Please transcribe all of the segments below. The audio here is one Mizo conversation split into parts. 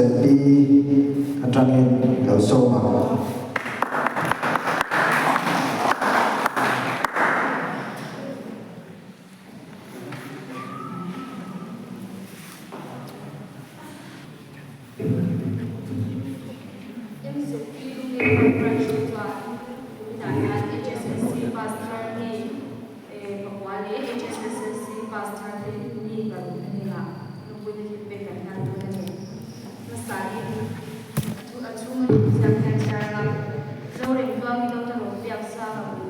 ZP atangin lo sawm ang. MZP Lunglei Branch te chuan kuminah hian HSSC pass thar mi pakua leh HSSLC pass thar te mi paruk hnenah lungpuina thil pek kan hlan dawn a ni. Hmasain a chhunga thuthiam hian chhiar anga Zorem Tluangi Dota Rawpiak Sanga kum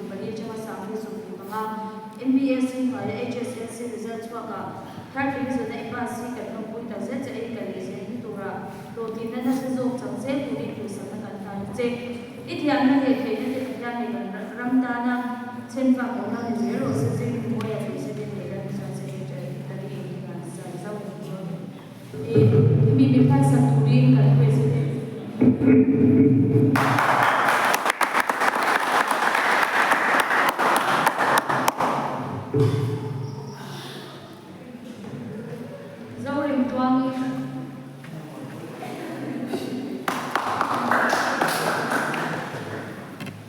2024 atanga 2025 MBSC hnuaia HSLC result chhuakah Thar tling zuna i pass hi kan lawmpui ta zet che ei ka leh zel na tura hlawhtlinna nasa zawk chang zel turin duhsakna kan hlan a che. I thiamna leh theihna te Pathian leh kan ram tana chhenfak lohna ni zel rawh se zir Mawia President leh Lalhnusan Secretary Tali Engkiman zai zauh in chuan i mi min hlansak turin kan President Zorim Tuangi.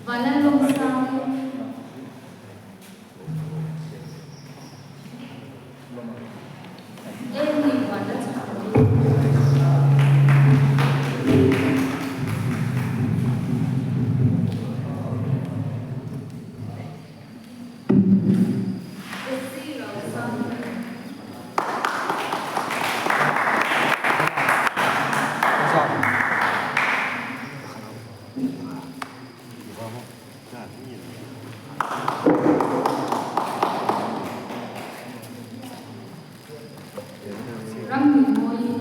Vanlalawmsangi. Amy Vanlalchhakawmi. Essie Rosang. Ramnunmawii.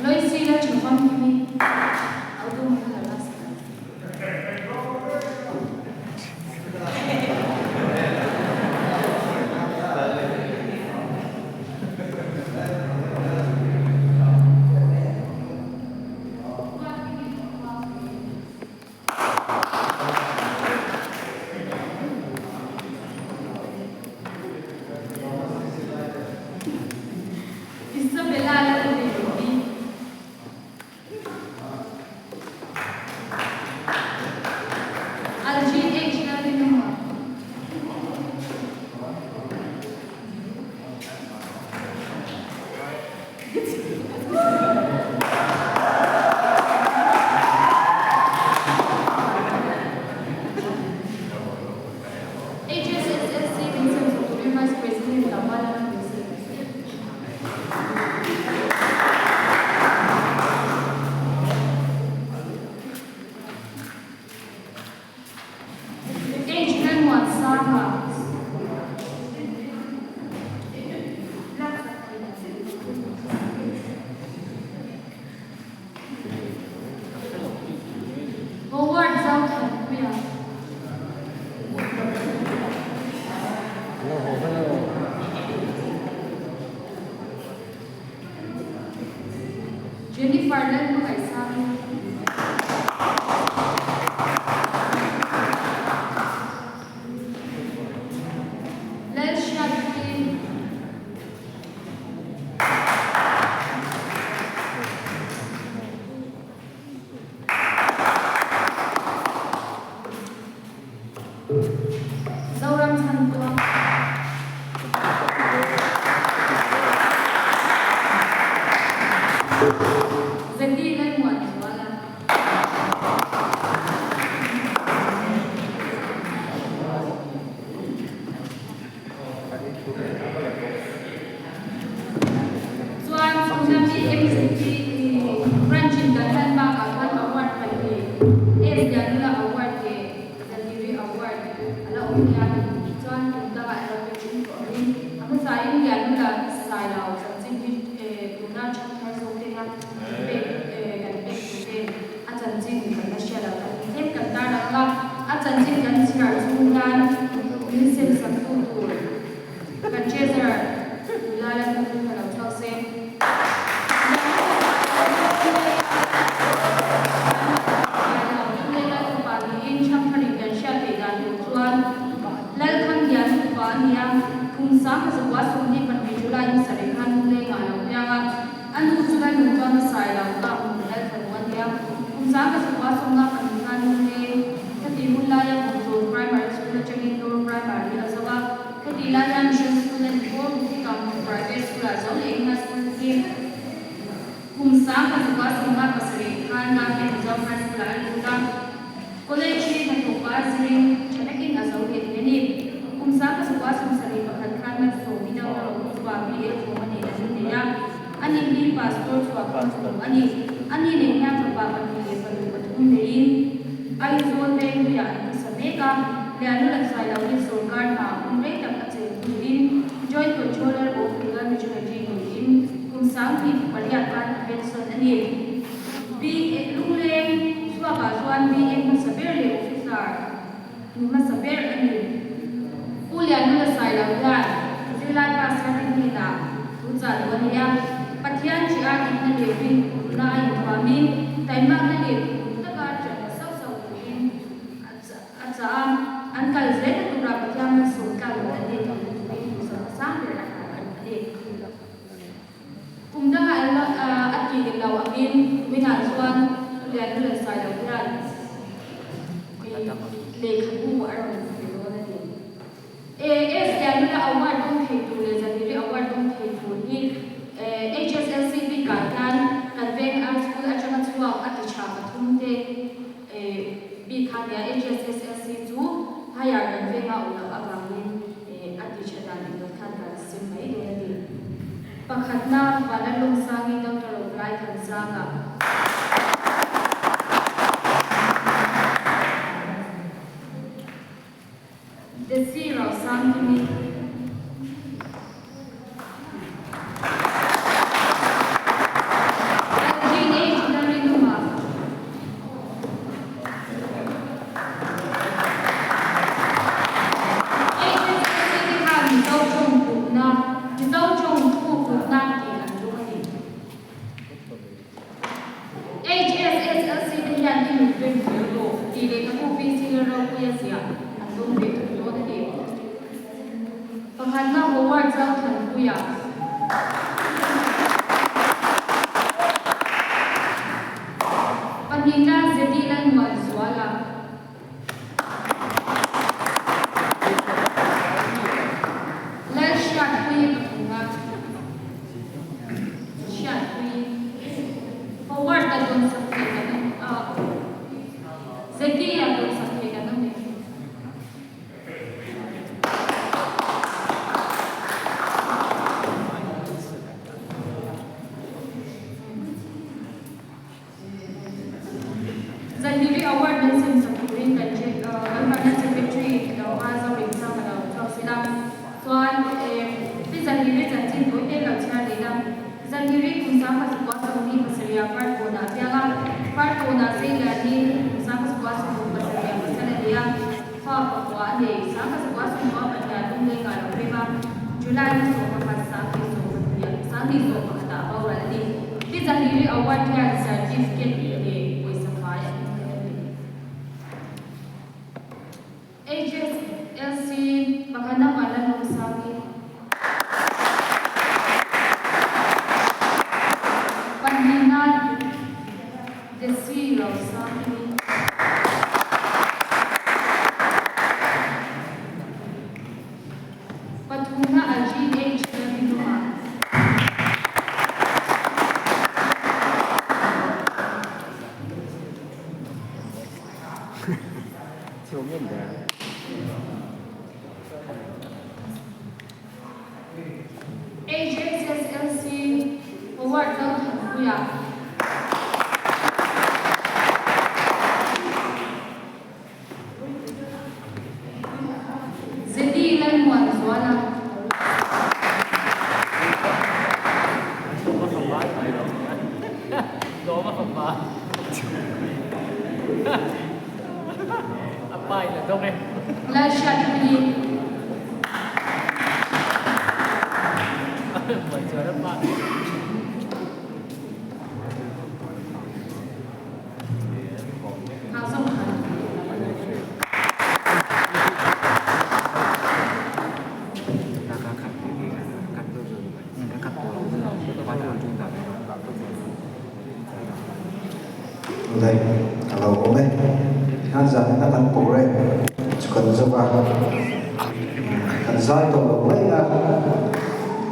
Loisi la tha famkimi au dum kha la last. Isabella Lalrinawmi. Algene H. Lalrinawma. HSSSC min sem sak turin Vice President Tlangval a rawn beisei. H Lalmuansanga. Howard Zothanpuia. Jennifer Lalhmangaihsangi. Lalhriatpuii. Zoram Chhantuang. Zeti Lalmuanzuala. Chuan chhunna mi MZP branch in kan hlan bakah khan award pahnih S Lianula Award leh Zaliri Award a la awm hian chuan kum dangah erawh pek in tawh angin a hmasain Lianula Sailo chanchin hi tuna that thar zawk tena pek kan pek tur te a chanchin kan la hria lo kan tlem kan tarlang anga a chanchin kan chhiar chung hian min sem sak tu tur kan treasurer nula la hnu hun kha lo chhuak se. Kum 10,000 sawmnga pahnih khan Lungleng heti hun laia Bawngzawn Primary School atangin Lower Primary a zo a. Heti lai hian Mission School a ni bawk. Mutikang Private School-ah zo leh English School hi kum 10,057 khan Gandhi Mizo High School-ah a lut a. College hi hnathawk pa zirin tha takin a zo leh thei a ni. Kum 10,071 khan Malsawmi Doctor of Chua BA thawm a nen an innei a. Ani hi Pastor chhuah khan thawm a ni. Ani nen hian fapa pahnih leh fanu pathum neiin Aizawl Vengluiah an hmasa mek a. Lianul an sawi lohin sawrkar hna hun rei tak a cheng hnuin Joint Controller of Legal Metrology niin kum 28 khan a pension a ni. BA Lungleng chhuakah chuan BA hmasa ber leh Officer ni hmasa ber a ni. Pu Lianula Sailo hian zirlai pastor te hnenah thu chah duh a nei a, Pathian chi a dikna leh rinna a inthuamin taimakna leh duhawm taka ṭanna sauh sauh turin a chah a, an kal zelna tura Pathian malsawm tlak loh an nei theihna turin duhsakna sang ber a hlan a ni. Kum dangah a ti lo angin kuminah chuan Lianhmel Sailo hian lehkhabu a rawn pe dawn a ni. AS Lianhmela award dawng thei tur leh Zahiri award dawng thei tur hi HSLC bikah hian kan veng Art School atanga chhuak a ti tha pathum te bik kha nia HSSLC chu higher kan venga awm loh avangin a ti tha dan englo khan kan sim mai dawn a ni. Pakhatna Vanlalawmsangi Doctor of Laithansanga. Desi Rosangkimi. LGH Lalrinuma. HSLC te khan Mizo tawng kutna, Mizo tawng thu kutna tih an tum a ni. HSSLC te hian i mit reng zel rawh tih lehkhabu PC Lalropuia ziah an dawng ve thung dawn a ni. Pakhatna Howard Zothanpuia. Pahnihna Zedi Lalmuanzuala. Lalhriatpuii pathumna Hriatpuii Howard a dawnsak thei kan awm a, Zedi a dawnsak thei kan awm em? Zahiri Award min sem sak turin kan kan Permanent Secretary lo a zo ringchang a lo chhuak si la. Chuan Pi Zahiri chanchin tawi te lo chhiar leh la. Zahiri kum 10,000 sawmhnih pasarih Farkawnah a piang a, Farkawnah Seilianin kum 10,000 pasarih pasal a nei a, fa pakua a nei. 10,000 sawmkua pahniha lungleng ah lo rem a, July ni 11 10,000 10,021 ah boral a ni. Pi Zahiri Award hian certificate leh pawisa fai a hmu thei a ni. HSLC Baghana Vanlalawmsangi Pahnihna Desi Rosangimi. Pathumna a GH Lalrinawma. HSSLC Howard Zothanpuia. Zeti Lalmuanzuala. Lalhriatpuii. Le, ka lo awm e. Tikhan zanin a kan program chu kan zo a, kan zai tawh lo mai a,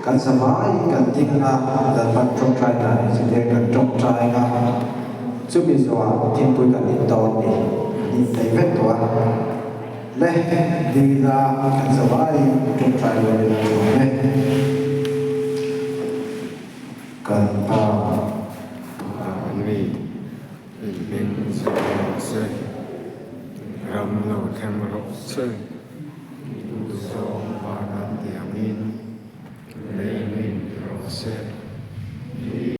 kan za vaiin kan ding anga Lalpan tawngtai dan hi chutia kan tawngtai anga chumi zawhah thingpui kan in dawn ni kan inpeih vek tawh a. Le, ding ila kan za vaiin tawngtai rual ila tha awm e. Kan pa. Mahni inhming chu rawh se, ram lo thleng rawh se.